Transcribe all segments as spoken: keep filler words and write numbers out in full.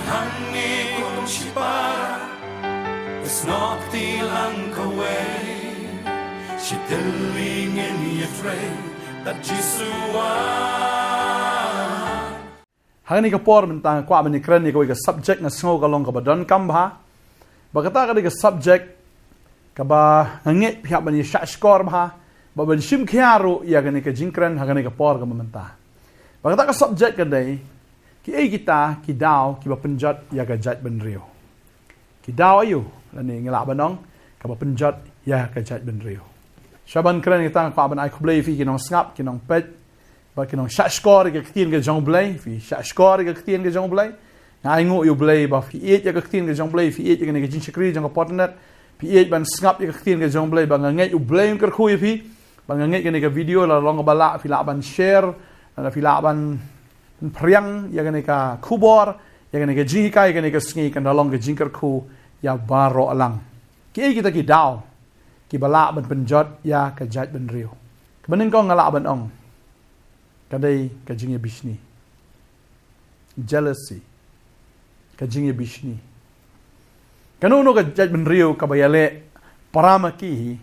Hangne kum shipara, is not the lang kaway. Shi tylli ngin ïatrei, that Jisu wan. Hangne ka por mynta nga kwah ban ïakren ïa kawei ka subject nga sngew ka long kaba donkam bha. Ba kata ka dei ka subject kaba nga ngeit phi hap ban ïa shahshkor bha, ba ban shim khia ruh ïa kane ka jingkren ha kane ka por kaba mynta. Ba kata ka subject ka dei, kiei kita ki daw kiba pynjot ïa ka jaitbynriew. Ki daw aïu, lane ngi lah ban ong, kaba pynjot ïa ka jaitbynriew. Sha ban kren kita nga kwah ban ai khublei phi ki nongsngap, ki nongpeit, ba ki nongshahshkor ïa ka ktien ka jong U Blei, phi shahshkor ïa ka ktien ka jong U Blei. Nga ainguh ïa U Blei ba phi ïeit ïa ka ktien ka jong U Blei, phi ïeit ïa kane ka jingshakri jong ka Potternet, phi ïeit ban sngap ïa ka ktien ka jong U Blei, ba nga ngeit U Blei un kyrkhu ïa phi, ba nga ngeit kane ka video la long kaba lah, phi lah ban share, la phi lah ban phriang ïa kane ka khubor, ïa kane ka jinghikai, ïa kane ka sngi kan da long ka jingkyrkhu ïa baroh lang. Kiei kita ki daw kiba lah ban pynjot ïa ka jaitbynriew? Kaba nyngkong nga lah ban ong, ka dei ka jingïabishni. Jealousy. Ka jingïabishni. Kano kano ka jaitbynriew kaba ïaleh para ma ki hi,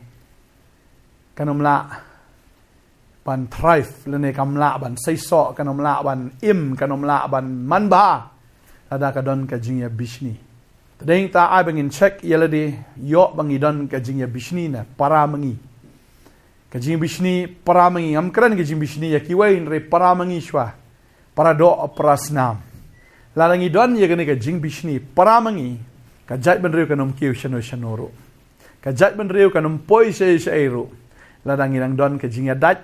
kan ym lah ban thrive, lane kam lah ban seisoh, kan ym lah ban im, kan ym lah ban manbha lada ka don ka jingïabishni. Te dei ta ai ba ngin check ïa lade, ïoh ba ngi don ka jingïabishni na para ma ngi. Ka jingbishni para ma ngi, ngam kren ka jingbishni ïa kiwei, hynrei para ma ngi shuwa, para doh, para snam. Lada ngi don ïa kane ka jingbishni para ma ngi, ka jaitbynriew kan ym kiew shano shano ruh. Ka jaitbynriew kan ym poi shaei shaei ruh. Lada ngi dang don ka jingïadait,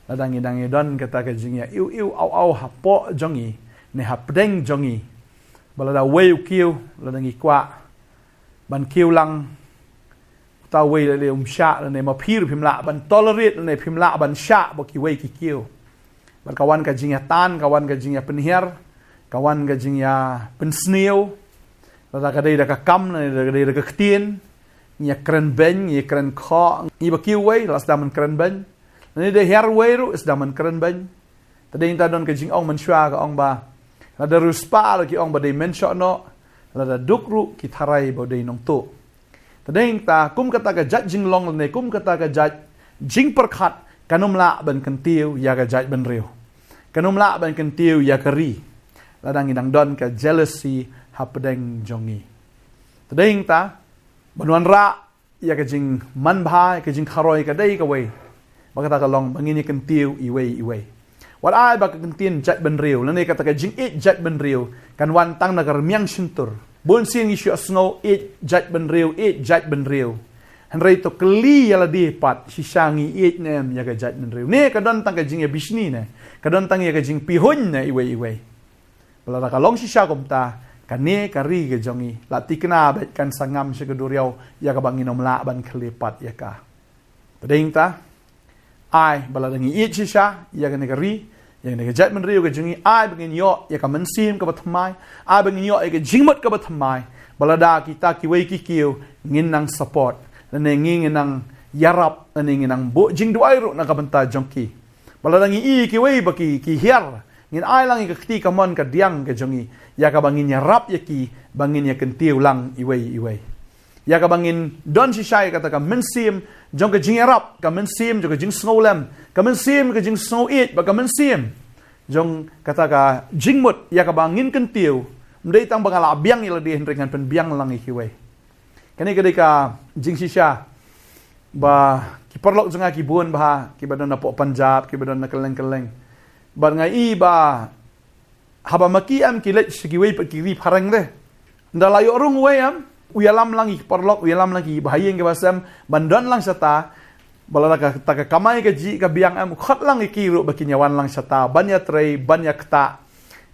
lada ngi dang ïa don kata ka jingïa iw iw aw aw hapoh jong ngi, ne hapdeng jong ngi, ba lada wei u kiew, lada ngi kwah ban kiew lang, uta wei lane um shah, lane ma phi ruh phim lah ban tolerate, lane phim lah ban shah ba kiwei ki kiew. Bad ka wan ka jingïatan, ka wan ka jingïapynhiar, ka wan ka jingïapynsniew. Lada ka dei da ka kam, lane da ka dei da ka ktien, ngi ïakren beiñ, ngi ïakren khoh, ngi ba kiew wei la sdang ban kren beiñ. Lane da hiar wei ruh sdang ban kren beiñ. Te dei ta don ka jingong mynshuwa ka ong ba, lada riewspah la ki ong ba dei mynshohnoh, lada duk ruh ki tharai ba dei nongtuh. Te dei ta kum kata ka jait jinglong lane kum kata ka jait jingpyrkhat kan ym lah ban kyntiew ïa ka jaitbynriew. Kan ym lah ban kyntiew ïa ka ri. Lada ngi dang don ka jealousy hapdeng jong ngi. Te dei ta ban wanrah ïa ka jingmanbha, ïa ka jingkharoi ka dei kawei. Ba kata ka long ba ngin ïa kyntiew iwei iwei. Wat ai ba ka kyntien jaitbynriew lane kata ka jingïeit jaitbynriew kan wan tang na ka rmiang shyntur. Bun sien ngi shu sngew ïeit jaitbynriew, ïeit jaitbynriew. Hynrei to kylli ïa lade pat, shisha ngi ïeit ne em ïa ka jaitbynriew? Ne ka don tang ka jingïabishni ne, ka don tang ïa ka jingpihuiñ ne iwei iwei? Ba lada ka long shisha kumta, kane ka ri ka jong ngi la thikna bad kan sa ngam sha ka duriaw, ïa kaba ngin ym lah ban khleh pat ïa ka. Te dei ta ai ba lada ngi ïeit shisha ïa kane ka ri, ïa kane ka jaitbynriew ka jong ngi, ai ba ngin ïoh ïa ka mynsiem kaba thymmai, ai ba ngin ïoh ïa ka jingmut kaba thymmai. Ba lada kita kiwei ki kiew, ngin nang support, lane ngi ngin nang ïarap, lane ngin nang buh jingduwai ruh na ka bynta jong ki. Ba lada ngi i kiwei ba ki, ki hiar, ngin ai lang ïa ka kti kamon kadiang ka jong ngi, ïa kaba ngin ïarap ïa ki, ba ngin ïa kyntiew lang iwei iwei. Ïa kaba ngin don shisha ïa kata ka mynsiem jong ka jingïarap, ka mynsiem jong ka jingsngewlem, ka mynsiem ka jingsngewïeit, bad ka mynsiem jong kata ka jingmut, ïa kaba ngin kyntiew. Ym dei tang ba nga la biang ïa lade, hynrei ngan pynbiang lang ïa kiwei. Kane ka dei ka jingshisha ba ki paralok jong nga ki bun bha, kiba don napoh Punjab, kiba don na kylleng kylleng. Bad nga i ba haba ma ki em ki leit sha kiwei pat ki ri phareng de, ynda la ïoh rung uwei em, u ïalam lang ïa ki paralok, u ïalam lang ïa ki bahaïing ki basem, ban don lang shata. Ba lada kata ka kamai kajih ka biang em, u khot lang ïa ki ruh ba kin ïa wan lang shata ban ïatrei, ban ïaktah,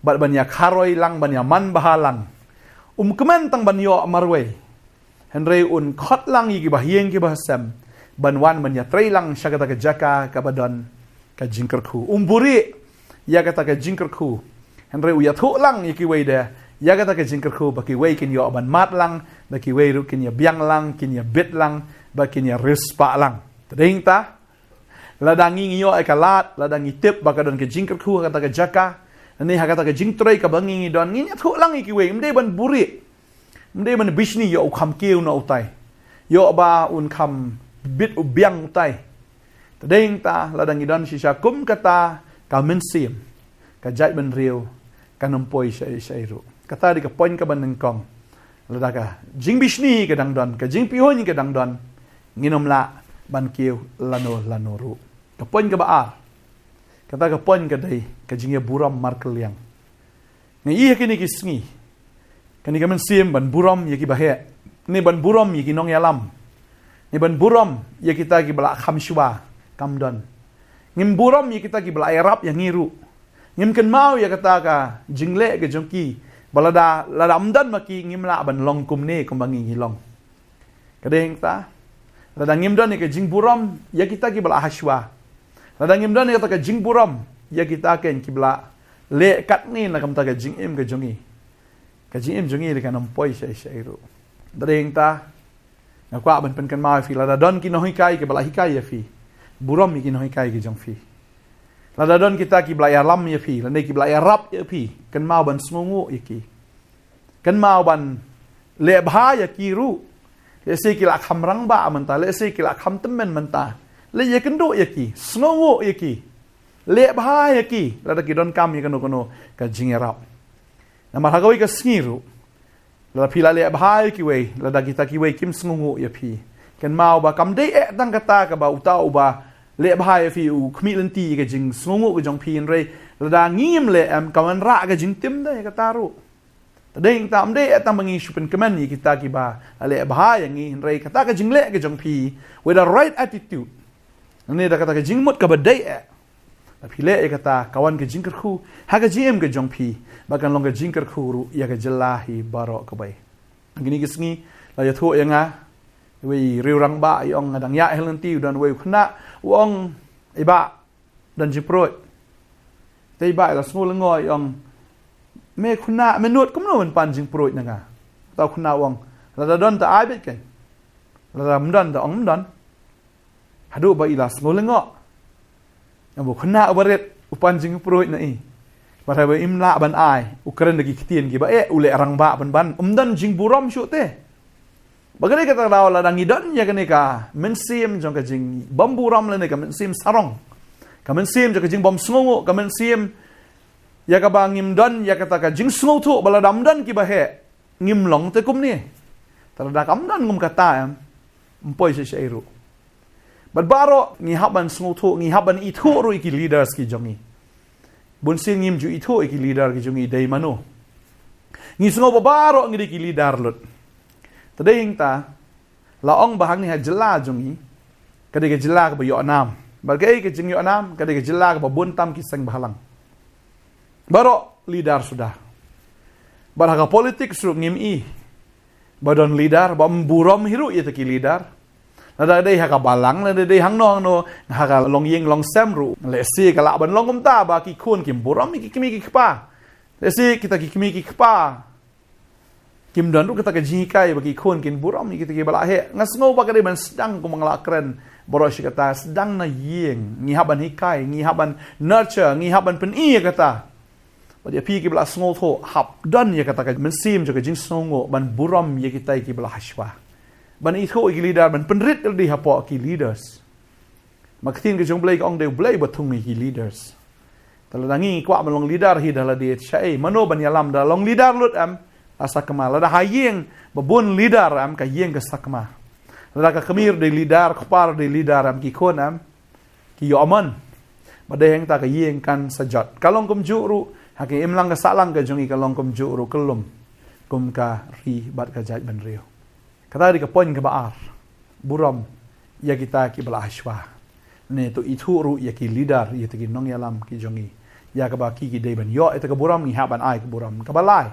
bad ban ïakharoi lang, ban ïamanbha lang. Um kmen tang ban ïoh marwei, hynrei un khot lang ïa ki bahaïing ki basem ban wan ban ïatrei lang sha kata ka jaka kaba don ka jingkyrkhu. Um buhrieh ïa kata ka jingkyrkhu, hynrei u ïathuh lang ïa kiwei de ïa kata ka jingkyrkhu, ba kiwei kin ïoh ban mad lang, ba kiwei ruh kin ïa biang lang, kin ïa bit lang, ba kin ïa riewspah lang. Te dei ta, lada ngi ngi ïoh ïa ka lad, lada ngi tip ba ka don ka jingkyrkhu ha kata ka jaka, Nane ha kata ka jingtrei kaba ngi ngi don, ngin ïathuh lang ïa kiwei, ym dei ban buhrieh. Ym dei ban bishni ïoh u kham kiew noh utai. Ïoh ba un kham bit u biang utai. Te dei hangta lada ngi don shisha kum kata ka mynsiem, ka jaitbynriew kan ym poi shaei shaei ruh. Kata dei ka point kaba nyngkong. Lada ka jingbishni ka dang don, ka jingpihuiñ ka dang don, ngin ym lah ban kiew lano lano ruh. Ka point kaba ar. Kata ka point ka dei ka jingïaburom markylliang. Nga ïohi ha kine ki sngi, kane ka mynsiem ban burom ïa kiba heh, ne ban burom ïa ki nongïalam, ne ban burom ïa kita kiba la kham shuwa, kam don. Ngim burom ïa kita kiba la ïarap ïa ngi ruh. Ngim kynmaw ïa kata ka jingleh ka jong ki, ba lada, lada ym don ma ki ngim lah ban long kumne kumba ngi ngi long. Ka dei hangta, lada ngim don ïa ka jingburom ïa kita kiba la hashwa, lada ngim don ïa kata ka jingburom ïa kita ken kiba la leh katne na ka bynta ka jingim ka jong ngi, ka jingim jong ngi kan ym poi shaei shaei ruh. Ka dei hangta, nga kwah ban pynkynmaw ïa phi, lada don ki nonghikai kiba la hikai ïa phi, burom ïa ki nonghikai ki jong phi. Lada don kita kiba la ïalam ïa phi, lane kiba la ïarap ïa phi, kynmaw ban sngewnguh ïa ki. Kynmaw ban leh bha ïa ki ruh. Lehse ki la kham rangbah mynta, lehse ki la kham tymmen mynta. Leh ïakynduh ïa ki, sngewnguh ïa ki. Leh bha ïa ki, lada ki donkam ïa kano kano ka jingïarap. Namar ha kawei ka sngi ruh, lada phi la leh bha ïa kiwei, lada kita kiwei kim sngewnguh ïa phi, kynmaw ba kam dei eh tang kata kaba uta uba leh bha ïa phi u khmih lynti ïa ka jingsngewnguh ka jong phi, hynrei lada ngim leh, em, ka wanrah ka jingtim da ïa kata ruh. Te dei hangta, ym dei eh tang ba ngi shu pynkmen ïa kita kiba la leh bha ïa ngi, hynrei kata ka jingleh ka jong phi with the right attitude, ne da kata ka jingmut kaba dei eh, lada phi leh ïa kata, ka wan ka jingkyrkhu ha ka jingim ka jong phi, ba kan long ka jingkyrkhu ruh ïa ka jylla hi baroh kawei. Ha kine ki sngi la ïathuh ïa nga, iwei i riew rangbah i ong, nga dang ïaid ha lynti, u don uwei u khynnah, u ong, "I bah, don jingpruid." Te i bah i la sngew lyngngoh, i ong, "Me khynnah, me nud kumno men pan jingpruid na nga?" Te u khynnah u ong, "Lada don te ai beit kein, lada ym don te ong ym don." Haduh ba i la sngew lyngngoh. Ong ba u khynnah uba rit u pan jingpruid na i. Bad haba im lah ban ai, u kren da ki ktien kiba eh, u leh rangbah pynban, ym don jingburom shuh te. Ba ka dei kata ka daw, lada ngi don ïa kane ka mynsiem jong ka jingbymburom lane ka mynsiem sarong, ka mynsiem jong ka jingbymsngewnguh, ka mynsiem ïa kaba ngim don ïa kata ka jingsngewthuh ba lada ym don kiba heh, ngim long te kumne. Te lada kam don kum kata, em, ym poi shaei shaei ruh. Bad baroh ngi hap ban sngewthuh, ngi hap ban ithuh ruh ïa ki leaders ki jong ngi. Bunsien ngim ju ithuh ïa ki leader ki jong ngi dei mano. Ngi sngew ba baroh ngi dei ki leader lut. Te dei hangta, la ong ba hangne ha jylla jong ngi, ka dei ka jylla kaba ïoh nam. Bad kaei ka jingïoh nam, ka dei ka jylla kaba bun tam ki seng bhalang. Baroh leader suda. Bad ha ka politics ruh ngim i ba don leader bym burom hi ruh ïa kita ki leader. Lada dei ha ka balang, lada dei hangno hangno, ha ka longïing longsem ruh, lehse ka lah ban long kumta ba ki khun kim burom ïa ki kmie ki kpa. Lehse kita ki kmie ki kpa kim don ruh kata ka jinghikai ba ki khun kin burom ïa kita kiba la heh. Nga sngew ba ka dei ban sdang, kum nga la kren baroh shi katta, sdang na ïing, ngi hap ban hikai, ngi hap ban nurture, ngi hap ban pyni ïa kata. Bad ïa phi kiba la sngewthuh, hap don ïa kata ka mynsiem jong ka jingsngewnguh ban burom ïa kita kiba la hashwa, ban ithuh ïa ki leader, ban pynrit ïa lade hapoh ki leaders. Ma ka ktien ka jong U Blei ka ong, dei U Blei ba thung ïa ki leaders. Te lada ngi kwah ban long leader hi da lade, shaei, mano ban ïalam? Da long leader lut, em, la sakma. Lada ha ïing ba bun leader, em, ka ïing ka sakma. Lada ka kmie dei leader, kpa dei leader, em, ki khun, em, ki ïoh mon. Bad dei hangta ka ïing kan sa jot. Ka long kumjuh ruh ha ka imlang ka sahlang ka jong ngi, ka long kumjuh ruh, ka long kum ka ri bad ka jaitbynriew. Kata dei ka point kaba ar. Burom ïa kita kiba la hashwa. Ne to ithuh ruh ïa ki leader, ïa kita ki nongïalam ki jong ngi, ïa kaba ki ki dei ban ïoh ïa kata ka burom, ngi hap ban ai ka burom. Kaba lai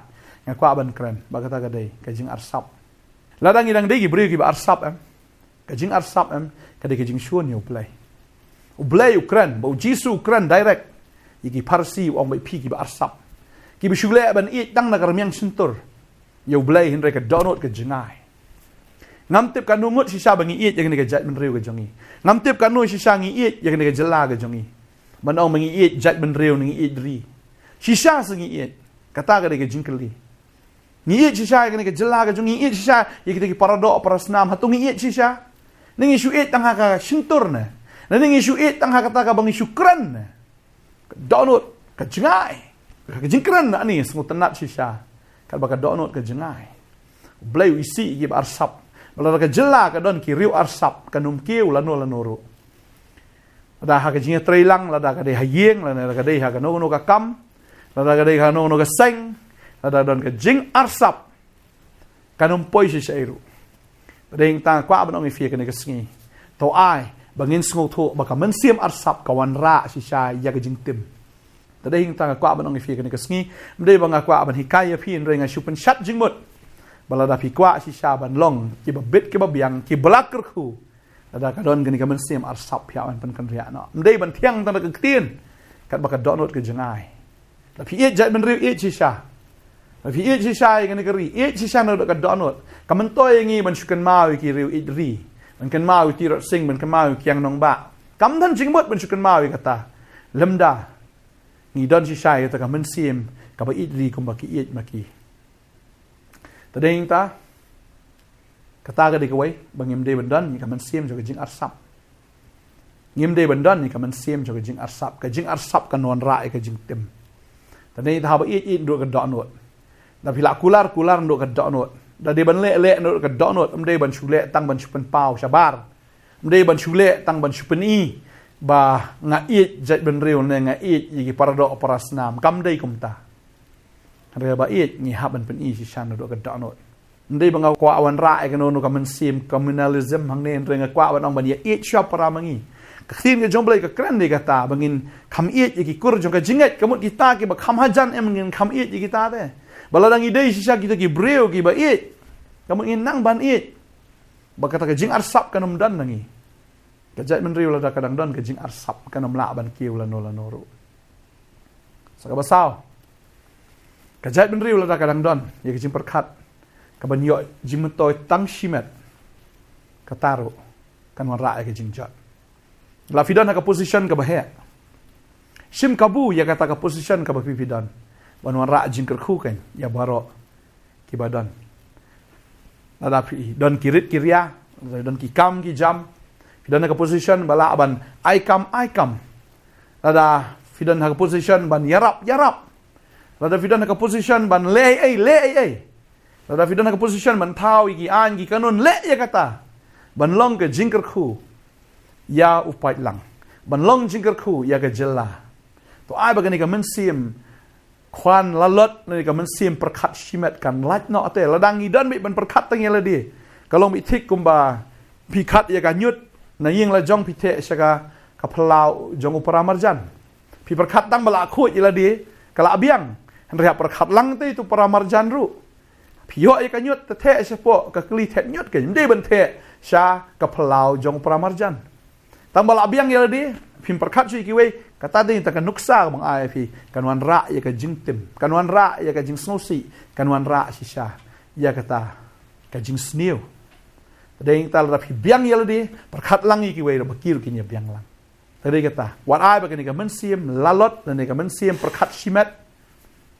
nga kwah ban kren ba kata ka dei ka jingarsap. Lada ngi dang dei ki briew kiba arsap, em, ka jingarsap, em, ka dei ka jingshun ïa U Blei. U Blei u kren, ba U Jisu u kren direct ïa ki Pharisi, u ong, ba ïa phi kiba arsap, kiba shu leh ban ïeit tang na ka rmiang shyntur ïa U Blei, hynrei ka dohnud ka jngai. Ngam tip katno ngut shisha ba ngi ïeit ïa kane ka jaitbynriew ka jong ngi. Ngam tip katno shisha ngi ïeit ïa kane ka jylla ka jong ngi. Ban ong ba ngi ïeit jaitbynriew ne ngi ïeit ri. Shisha sa ngi ïeit? Kata ka dei ka jingkylli. Ngi ïeit shisha ïa kane ka jylla ka jong ngi, ngi ïeit shisha ïa kita ki paradoh parasnam, hato ngi ïeit shisha? Ne ngi shu ïeit tang ha ka shyntur ne? Ne ngi shu ïeit tang ha kata kaba ngi shu kren ne? Ka dohnud ka jngai. Ka jingkren na ani sngewtynnat shisha. Katba ka dohnud ka jngai. U Blei u isih ïa kiba arsap. Ba lada ka jylla ka don ki riew arsap, kan ym kiew lano lano ruh. Lada ha ka jingïatreilang, lada ka dei ha ïing, lada ka dei ha kano kano ka kam, lada ka dei ha kano kano ka seng, lada don ka jingarsap, kan ym poi shisha ei ruh. Te dei hangta nga kwah ban ong ïa phi kane ka sngi, to ai ba ngin sngewthuh ba ka mynsiem arsap ka wanrah shisha ïa ka jingtim. Te dei hangta nga kwah ban ong ïa phi kane ka sngi, ym dei ba nga kwah ban hikai ïa phi, hynrei nga shu pynshad jingmut ba lada phi kwah shisha ban long kiba bit kiba biang, kiba la kyrkhu, lada ka don kane ka mynsiem arsap, phi hap ban pynkynriah noh. Ym dei ban thiang tang da ka ktien, katba ka dohnud ka jngai. Lada phi ïeit jaitbynriew, ïeit shisha. Lada phi ïeit shisha ïa kane ka ri, ïeit shisha naduh ka dohnud. Kam myntoi ïa ngi ban shu kynmaw ïa ki riew ïeit ri, ban kynmaw ïa u Tirot Sing, ban kynmaw ïa u Kiang Nangbah. Kam don jingmut ban shu kynmaw ïa kata. Lymda ngi don shisha ïa kata ka mynsiem kaba ïeit ri kumba ki ïeit ma ki. Te dei hangta, kata ka dei kawei ba ngim dei ban don ïa ka mynsiem jong ka jingarsap. Ngim dei ban don ïa ka mynsiem jong ka jingarsap. Ka jingarsap kan wanrah ïa ka jingtim. Te dei hangta, haba ïeit, ïeit naduh ka dohnud. Lada phi lah kular, kular naduh ka dohnud. Lada dei ban leh, leh naduh ka dohnud. Ym dei ban shu leh tang ban shu pynpaw shabar. Ym dei ban shu leh tang ban shu pyni ba nga ïeit jaitbynriew ne nga ïeit ïa ki paradoh parasnam. Kam dei kumta. Hynrei ba ïeit ngi hap ban pyni shisha naduh ka dohnud. Ym dei ba nga kwah wanrah ïa kano kano ka mynsiem communalism hangne, hynrei nga kwah ban ong ban ïa ïeit shuwa para ma ngi. Ka ktien ka jong U Blei ka kren ïa kata ba ngin kham ïeit ïa ki kur jong ka jingngeit, ka mut kita kiba kham hajan, em, ngin kham ïeit ïa kita te. Ba lada ngi dei shisha kita ki briew kiba ïeit, ka mut ngin nang ban ïeit. Ba kata ka jingarsap kan ym don na ngi. Ka jaitbynriew lada ka dang don ka jingarsap, kan ym lah ban kiew lano lano ruh. Sa kaba saw, ka jaitbynriew lada ka dang don ïa ka jingpyrkhat kaban ïoh jingmyntoi tang shimet, kata ruh kan wanrah ïa ka jingjot. La phi don ha ka position kaba heh, shim kabu ïa kata ka position kaba phi, phi don, ban wanrah jingkyrkhu kan ïa baroh kiba don. Lada phi don ki rit ki ria, lada don ki kam ki jam, phi don ha ka position ba lah ban ai kam ai kam, lada phi don ha ka position ban ïarap ïarap, lada phi don ha ka position ban leh ei ei, leh ei ei, lada phi don ha ka position ban thaw ïa ki aiñ ki kanun, leh ïa kata ban long ka jingkyrkhu ïa u paidlang, ban long jingkyrkhu ïa ka jylla. To ai ba kane ka mynsiem khwan lalot ne ka mynsiem pyrkhat shimet kan lait noh te. Lada ngi don beit ban pyrkhat tang ïa lade, ka long beit thik kumba phi khat ïa ka ñiut na ïing la jong, phi theh sha ka, ka phyllaw jong u paramarjan. Phi pyrkhat tang ba la khuid ïa lade, ka la biang. Hynrei hap pyrkhat lang te ïa u paramarjan ruh. Phi ïoh ïa ka ñiut te theh shapoh ka kli thep ñiut, ka ym dei ban theh sha ka phyllaw jong u paramarjan. Tang ba la biang ïa lade, phim pyrkhat shuh ïa kiwei. Kata dei tang ka nuksa kaba nga ai ïa phi, kan wanrah ïa ka jingtim, kan wanrah ïa ka jingsngewsih, kan wanrah shisha ïa kata ka jingsniew. Te dei tang lada phi biang ïa lade, pyrkhat lang ïa kiwei ruh ba ki ruh kin ïa biang lang. Te dei kata, wat ai ba kane ka mynsiem lalot lane ka mynsiem pyrkhat shimet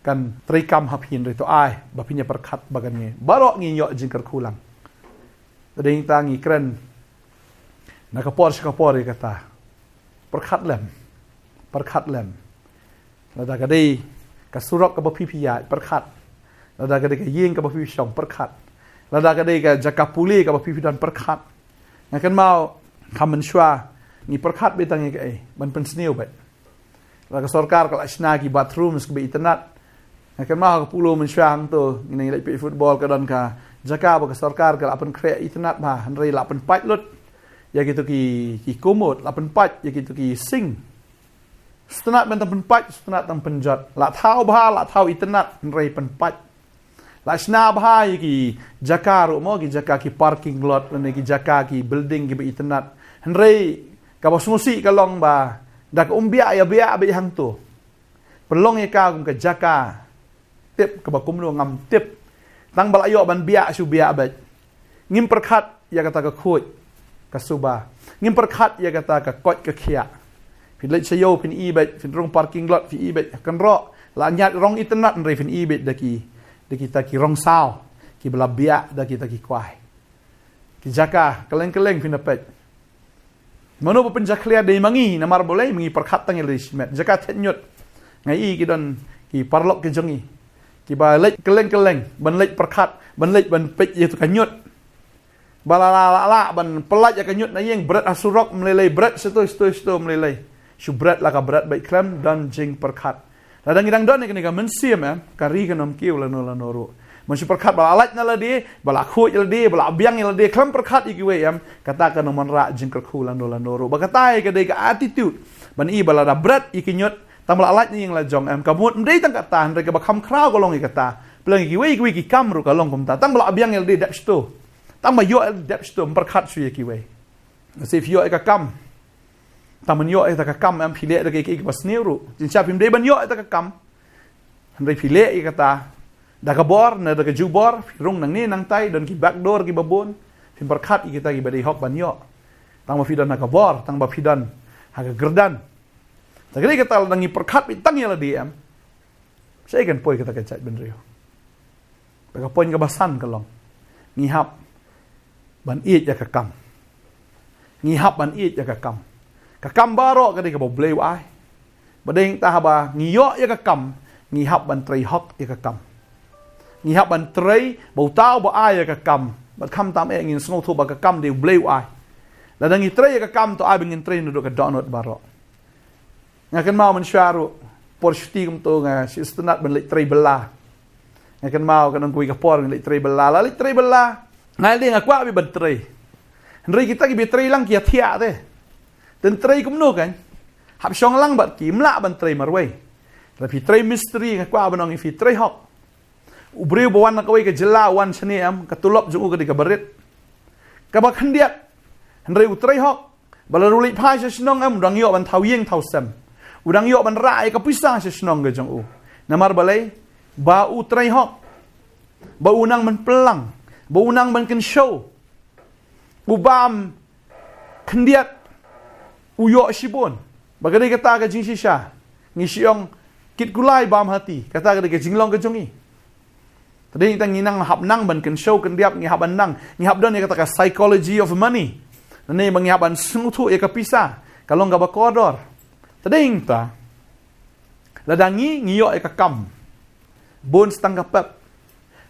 kan treikam ha phi, hynrei to ai ba phin ïa pyrkhat ba kan ngi baroh ngin ïoh jingkyrkhu lang. Te dei tang ngi kren na ka por sha ka por ïa kata. Pyrkhat lem. Pyrkhat lem. Lada ka dei ka surok kaba phi phi ïaid, pyrkhat. Lada ka dei ka ïing kaba phi phi shong, pyrkhat. Lada ka dei ka jaka pule kaba phi phi don, pyrkhat. Nga kynmaw, kham mynshuwa ngi pyrkhat beit tang ïa kaei, ban pynsniew beit. Lada ka sorkar ka la shna ki bathrooms kiba itynnat. Nga kynmaw ha ka Polo mynshuwa hangto, ngi nang leit peit football, ka don ka jaka ba ka sorkar ka la pynkhreh itynnat bha, hynrei la pynpait lut ïa kito ki, ki commode, la pynpait ïa kito ki sink. Sngewtynnat ban tang pynpait, sngewtynnat tang pynjot. La thaw bha, la thaw itynnat, hynrei pynpait. La shna bha ïa ki jaka ruh mo, ki jaka ki parking lot, lane ki jaka ki building kiba itynnat. Hynrei kaba sngewsih ka long ba da ka um biah ïa biah beit hangto. Pynlong ïa ka kum ka jaka tip kaba kumno ngam tip. Tang ba la ïoh ban biah shu biah beit. Ngim pyrkhat ïa kata ka khuid ka suba. Ngim pyrkhat ïa kata ka koit ka khiah. Phi leit sha ïew phin i beit, phin rung parking lot phi i beit. Kynroh La ñiad rong itynnad, hynrei phin i beit da ki, da kita ki rong saw kiba la biah da kita ki kwai. Ki jaka kylleng kylleng phin da peit. Mano ba pynjakhlia? Dei ma ngi, namar balei? Ma ngi pyrkhat tang ïa la dei shimet. Jaka thied ñiut, nga i ki don ki paralok ki jong ngi kiba leit kylleng kylleng ban leit pyrkhat, ban leit ban peit ïa tu ka ñiut. Ba la la la la ban pyllait ïa ka ñiut na ïing, bret ha surok, ym lei lei, bret shato shato shato, ym lei lei. Shu bret la ka bret beit khlem don jingpyrkhat. Lada ngi dang don ïa kane ka mynsiem, em, ka ri kan ym kiew lano lano ruh. Ban shu pyrkhat ba la lait na lade, ba la khuid ïa lade, ba la biang ïa lade, khlem pyrkhat ïa kiwei, em, kata kan ym wanrah jingkyrkhu lano lano ruh. Ba kata ïa ka dei ka attitude ban i ba lada bret ïa ki ñiut, tang ba la lait na ïing la jong, em, ka mut ym dei tang kata, hynrei kaba kham khraw ka long ïa kata. Pynlong ïa kiwei kiwei ki kam ruh ka long kumta. Tang ba la biang ïa lade, dep shato. Tang ba ïoh ïa lade, dep shato, ym pyrkhat shuh ïa kiwei. Shu ïoh ïa ka kam. Tang ban ïoh ïa ka kam, em, phi leh da kaei kaei kaba sniew ruh. Jingshisha phim dei ban ïoh ïa ka kam, hynrei phi leh ïa kata da ka bor ne da ka jubor, phi rung nangne nangtai, don ki backdoor kiba bun. Phim pyrkhat ïa kita kiba dei hok ban ïoh. Tang ba phi don ha ka bor, tang ba phi don ha ka kyrdan. Te ka dei kata, lada ngi pyrkhat beit tang ïa lade, em, shaei kan poi kata ka jaitbynriew? Te ka point kaba san ka long, ngi hap ban ïeit ïa ka kam. Ngi hap ban ïeit ïa ka kam. Ka kam baroh ka dei kaba U Blei u ai. Ba dei ta haba ngi ïoh ïa ka kam, ngi hap ban trei hok ïa ka kam. Ngi hap ban trei ba uta uba ai ïa ka kam, bad khamtam eh ngin sngewthuh ba ka kam dei U Blei u ai. Lada ngi trei ïa ka kam, to ai ba ngin trei naduh ka dohnud baroh. Nga kynmaw mynshuwa ruh, por shuti kumto nga shu sngewtynnad ban leit trei bylla. Nga kynmaw ka nang kawei ka por nga leit trei bylla, la leit trei bylla, nga leit, nga kwah beit ban trei. Hynrei kita kiba trei lang ki ïathiah te. Te trei kumno kan? Hap shong lang bad ki, ym lah ban trei marwei. Lada phi trei mistri, nga kwah ban ong ïa phi, trei hok. U briew ba wan na kawei ka jylla, wan shane, em, ka tulop jong u ka dei kaba rit, kaba khyndiat. Hynrei u trei hok. Ba lada u leit phai sha shnong, em, u dang ïoh ban thaw ïing thaw sem. U dang ïoh ban rah ïa ka pisa sha shnong ka jong u. Namar balei? Ba u trei hok. Ba u nang ban pynlang. Ba u nang ban kynshew. U bam khyndiat, u ïoh shibun. Ba ka dei kata ka jingshisha. Ngi shu ong, kit kulai bam hati. Kata ka dei ka jinglong ka jong ngi. Te dei tang ngi nang hap nang ban kynshew khyndiat, ngi hap ban nang, ngi hap don ïa kata ka psychology of money. Lane ba ngi hap ban sngewthuh ïa ka pisa ka long kaba kordor. Te dei ta, lada ngi, ngi ïoh ïa ka kam, bun sa tang ka pep,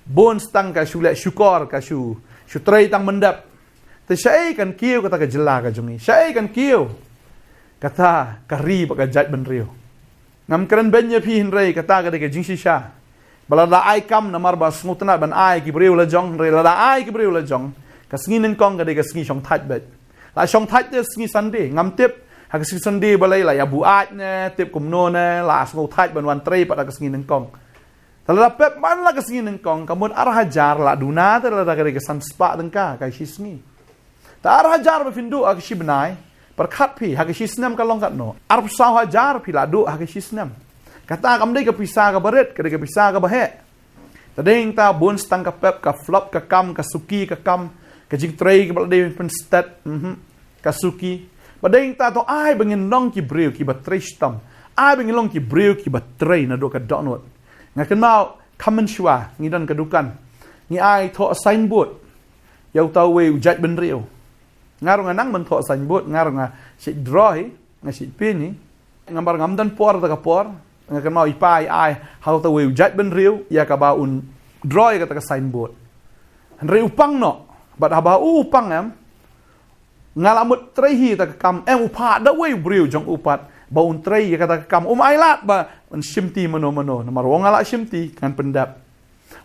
bun sa tang ka shu leh shukor, ka shu, shu trei tang ban dep. Te shaei kan kiew kata ka jylla ka jong ngi? Shaei kan kiew kata ka ri bad ka jaitbynriew? Ngam kren beiñ ïa phi, hynrei kata ka dei ka jingshisha. Ba lada ai kam namar ba sngewtynnad ban ai ki briew la jong, hynrei lada ai ki briew la jong, ka sngi nyngkong ka dei ka sngi shongthait beit. La shongthait te sngi Sunday, ngam tip ha ka sngi Sunday balei, la ïa buaid ne, tip kumno ne, la sngewthait ban wan trei pat ha ka sngi nyngkong. Te lada pep man la ka sngi nyngkong, ka mut ar hajar la duna te lada ka dei ka san spah tyngka ha ka shi sngi. Te ar hajar ba phin duh ha ka shi bnai, pyrkhat phi, ha ka shi snem ka long katno? Arphew saw hajar phi la duh ha ka shi snem. Kata kam dei ka pisa kaba rit, ka dei ka pisa kaba heh. Te dei ta bun sa tang ka pep, ka flop ka kam, ka suki ka kam, ka jingtrei kaba la dei pynstet, mhm, ka suki. Ba dei ta, to ai ba ngin long ki briew kiba trei shitom. Ai ba ngin long ki briew kiba trei naduh ka dohnud. Nga kynmaw kham mynshuwa ngi don ka dukan, ngi ai thoh signboard ïa uta uwei u jaitbynriew. Nga ruh nga nang ban thoh signboard, nga ruh nga shait draw hi, nga shait paint hi. Namar ngam don por, ta ka por. Nga kynmaw i pa i ai ha uta uwei u jaitbynriew ïa kaba un draw ïa kata ka signboard. Hynrei u pang noh. Bad haba u pang, em, nga la mut trei hi ta ka kam, em, u phah da uwei u briew jong u pat ba un trei ïa kata ka kam. Um ailad ba un shimti mano mano, namar u ong, nga la shimti, ngan pyndep.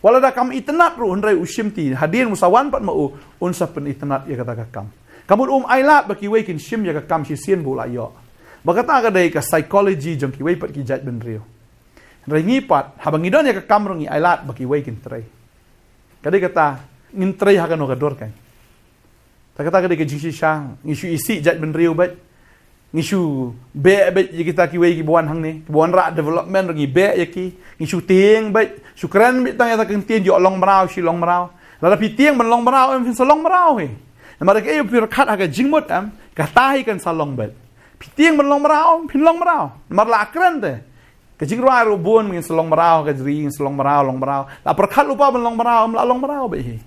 Wat lada kam itynnad ruh, hynrei u shimti, hadien u sa wan pat ma u, un sa pynitynnad ïa kata ka kam. Ka mut um ailad ba kiwei kin shim ïa ka kam shisien ba u la ïoh. Ba kata ka dei ka psychology jong kiwei pat ki jaitbynriew. Hynrei ngi pat, haba ngi don ïa ka kam ruh ngi ailad ba kiwei kin trei. Ka dei kata, ngin trei ha kano ka dur kan? Ta kata ka dei ka jingshisha, ngi shu isih jaitbynriew beit. Ngi shu beh beit ïa kita kiwei kiba wan hangne, kiba wanrah development ruh ngi beh ïa ki. Ngi shu tieng beit, shu kren beit tang ïa ta ka ktien ïoh long mraw shi long mraw. Lada phi tieng ban long mraw, em, phin sa long mraw hi. Namar kaei phi pyrkhat ha ka jingmut, em, kata hi kan sa long beit. Phi tieng ban long mraw, em, phin long mraw. Namar la kren te. Ka jingrwai ruh bun, ngin sa long mraw, ka jri, ngin sa long mraw, long mraw. La pyrkhat lypa ban long mraw, em la long mraw beit hi.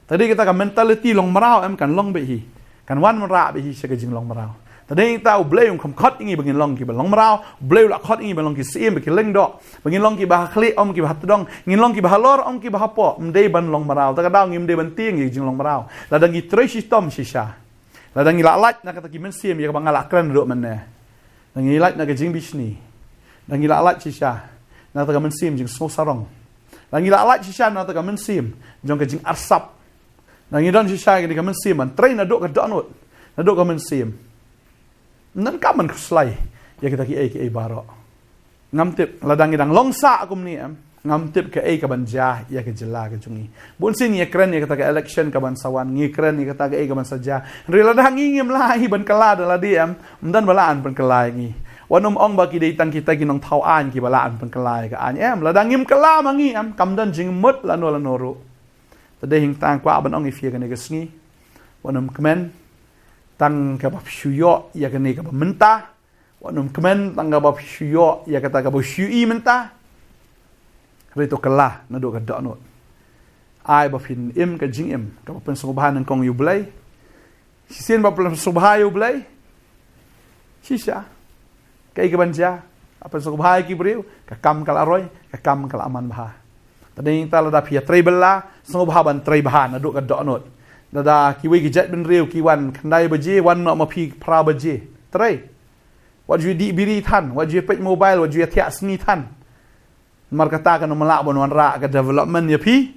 Te dei kata ka mentality long mraw em kan long beit hi. Kan wan wanrah beit hi sha ka jinglong mraw. Te dei kata U Blei um kham khot ïa ngi ba ngin long kiba long mraw, U Blei u la khot ïa ngi ba long ki syiem ba ki lyngdoh, ba ngin long kiba ha khlieh em kiba ha tdong, ngin long kiba halor em kiba hapoh, ym dei ban long mraw. Te ka daw ngim dei ban tieng ïa ka jinglong mraw. Lada ngi trei shitom shisha. Lada ngi la lait na kata ki mynsiem ïa kaba nga la kren ruh mynne. Lada ngi lait na ka jingbishni. Lada ngi la lait shisha na kata ka mynsiem jingsngewsarong. Lada ngi la lait shisha na kata ka mynsiem jong ka jingarsap. Lada ngi don shisha ïa kata ka mynsiem ban trei naduh ka dohnud, naduh ka mynsiem. Ym don kam ban khuslai ïa kita kiei kiei baroh. Ngam tip, lada ngi dang long sah kumne em, ngam tip kaei kaban jia ïa ka jylla ka jong ngi. Bunsien ngi ïakren ïa kata ka election kaban sa wan, ngi kren ïa kata kaei kaban sa jia. Hynrei lada ngi ngim lah hi ban kylla da lade em, ym don ba lah ban pynkylla ïa ngi. Wat nym ong ba ki dei tang kita ki nongthaw aiñ kiba lah ban pynkylla ïa ka aiñ em. Lada ngim kylla ma ngi em, kam don jingmut lano lano ruh. Te dei hangta nga kwah ban ong ïa phi ha kane ka sngi, wat nym kmen tang kaba phi shu ïoh ïa kane kaba mynta. Wat nym kmen tang kaba phi shu ïoh ïa kata kaba phi shu ïohi mynta. Hynrei to kylla naduh ka dohnud. Ai ba phin im ka jingim kaba pynsngewbha nyngkong ïa U Blei. Shisien ba pynsngewbha ïa U Blei, shisha kaei kaban jia? Ba pynsngewbha ïa ki briew, ka kam ka la roi, ka kam ka la manbha. Te dei hangta lada phi ïatrei bylla, sngewbha ban trei bha naduh ka dohnud. Lada kiwei ki jaitbynriew ki wan khyndai baje, wan noh ma phi phra baje. Trei. Wat ju ïadih biri than, wat ju ïapeit mobile, wat ju ïathiah sngi than. Namar kata kan ym lah ban wanrah ka development ïa phi.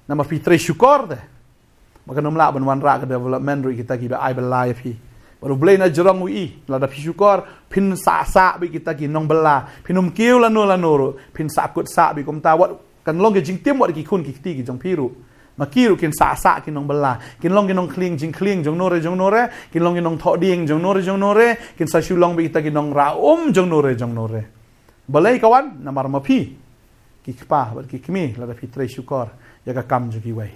Namar phi trei shukor te. Ba kan ym lah ban wanrah ka development ruh ïa kita kiba ai bylla ïa phi. Bad U Blei na jrong u ïohi, lada phi shukor, phin sah sah beit kita ki nongbylla. Phin ym kiew lano lano ruh, phin sah kut sah beit kumta. Wat kan long ka jingtim wat ki khun ki kti ki jong phi ruh. Ma ki ruh kin sah sah ki nongbylla. Kin long ki nongkhlieng jingkhlieng jong no re jong no re. Kin long ki nongthoh dieng jong no re jong no re. Kin sa shu long beit kita ki nongrah um jong no re jong no re. Balei ka wan? Namar ma phi ki kpa bad ki kmie, lada phi trei shukor ïa ka kam jong kiwei.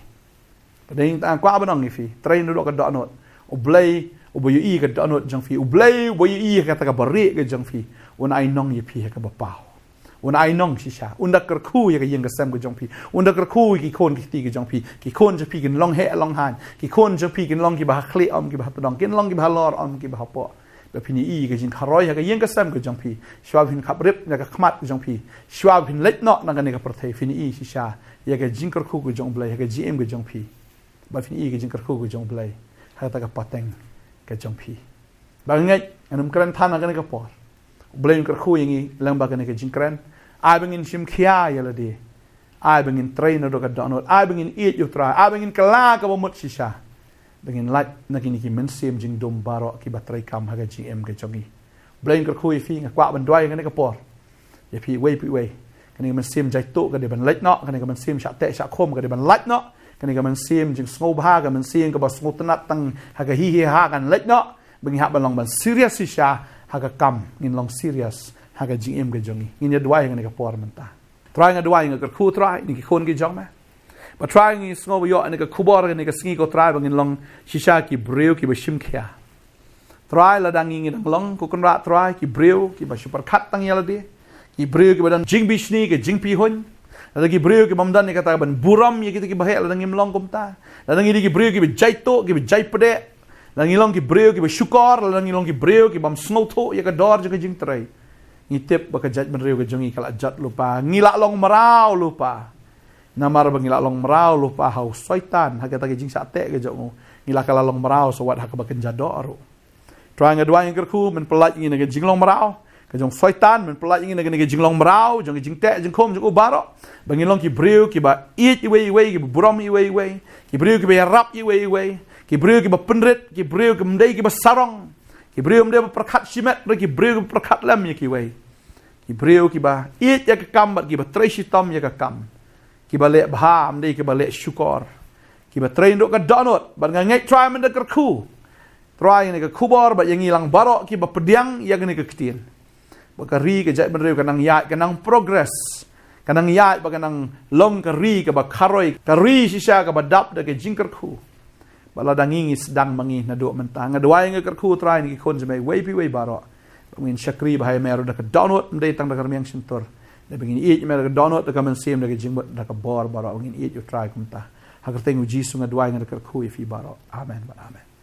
Te dei hangta nga kwah ban ong ïa phi, trei naduh ka dohnud. U Blei uba ïohi ka dohnud jong phi, U Blei uba ïohi kata kaba rieh ka jong phi, un ai nong ïa phi ha kaba paw. Un ai nong shisha, un da kyrkhu ïa ka ïing ka sem ka jong phi, un da kyrkhu ïa ki khun ki kti ka jong phi. Ki khun jong phi kin long heh long haiñ. Ki khun jong phi kin long kiba ha khlieh em kiba ha tdong, kin long kiba halor em kiba hapoh. Ba phin ïohi ka jingkharoi ha ka ïing ka sem ka jong phi. Shuwa ba phin khaprit na ka khmat ka jong phi, shuwa ba phin leit noh na kane ka pyrthei, phin ïohi shisha ïa ka jingkyrkhu ka jong U Blei ha ka jingim ka jong phi. Ba phin ïohi ka jingkyrkhu ka jong U Blei ha kata ka pateng ka jong phi. Ba nga ngeit, ngan ym kren than ha kane ka por. U Blei un kyrkhu ïa ngi lyngba kane ka jingkren. Ai ba ngin shim khia ïa lade. Ai ba ngin trei naduh ka dohnud. Ai ba ngin ïeit ïa U Trai. Ai ba ngin kylla kaba mut shisha. Ba ngin lait na kine ki mynsiem jingdum baroh kiba trei kam ha ka jingim ka jong ngi. Blei un kyrkhu ïa phi, nga kwah ban duwai ha kane ka por ïa phi iwei pa iwei. Kane ka mynsiem jaituh ka dei ban leit noh, kane ka mynsiem shah teh shah khum ka dei ban lait noh. Kane ka mynsiem jingsngewbha, ka mynsiem kaba sngewtynnat tang ha ka hi hi ha kan leit noh. Ba ngi hap ban long ban serious shisha ha ka kam, ngin long serious ha ka jingim ka jong ngi. Ngin ïa duwai ha kane ka por mynta. Trai nga duwai nga kyrkhu Trai, ïa ki khun ki jong me. Ba Trai ngi sngew ba ïoh ïa ka khubor ïa ka sngi ko Trai ba ngin long shisha ki briew kiba shim khia. Trai lada ngi ngi dang long ko Kynrad Trai ki briew kiba shu pyrkhat tang ïa lade. Ki briew kiba don jingbishni ka jingpihuiñ. Lada ki briew kiba ym don ïa kata ban burom ïa kita kiba heh lada ngim long kumta. Lada ngi dei ki briew kiba jaituh kiba jaipdeh. Lada ngi long ki briew kiba shukor, lada ngi long ki briew kiba ym sngewthuh ïa ka dor jong ka jingtrei. Ngi tip ba ka jaitbynriew ka jong ngi ka la jot lypa. Ngi la long mraw lypa. Namar ba ngi la long mraw lypa ha u Soitan, ha kata ka jingshah teh ka jong u. Ngi la ka la long mraw sa wat ha kaba kynja doh ruh. Trai nga duwai nga kyrkhu men pyllait ngi na ka jinglong mraw ka jong Soitan, men pyllait ngi na ka jinglong mraw jong ka jingteh jingkhum jong u baroh. Ba ngin long ki briew kiba ïeit iwei iwei, kiba burom iwei iwei, ki briew kiba ïarap iwei iwei, ki briew kiba pynrit, ki briew kim dei kiba sarong, ki briew kim dei ba pyrkhat shimet, ki briew kiba pyrkhat lem ïa kiwei. Ki briew kiba ïeit ïa ka kam bad kiba trei shitom ïa ka kam. Kiba leh bha, ym dei kiba leh shukor. Kiba trei naduh ka dohnud, bad nga ngeit Trai men da kyrkhu Trai ïa kane ka khubor bad ïa ngi lang baroh kiba pdiang ïa kane ka ktien. Ba ka ri ka jaitbynriew ka nang ïaid, ka nang progress. Ka nang ïaid ba ka nang long ka ri kaba kharoi, ka ri shisha kaba dap da ka jingkyrkhu. Ba lada ngi ngi sdang ma ngi naduh mynta. Nga duwai nga kyrkhu Trai ïa ki khun jong me iwei pa iwei baroh. Ngin shakri ba ha ïa me ruh da ka dohnud, ym dei tang da ka rmiang shyntur. Dei ba ngin ïeit ïa me da ka dohnud, da ka mynsiem, da ka jingmut, da ka bor baroh. Ngin ïeit ïa U Trai kumta. Ha ka kyrteng U Jisu nga duwai, nga da kyrkhu ïa phi baroh. Amen bad amen.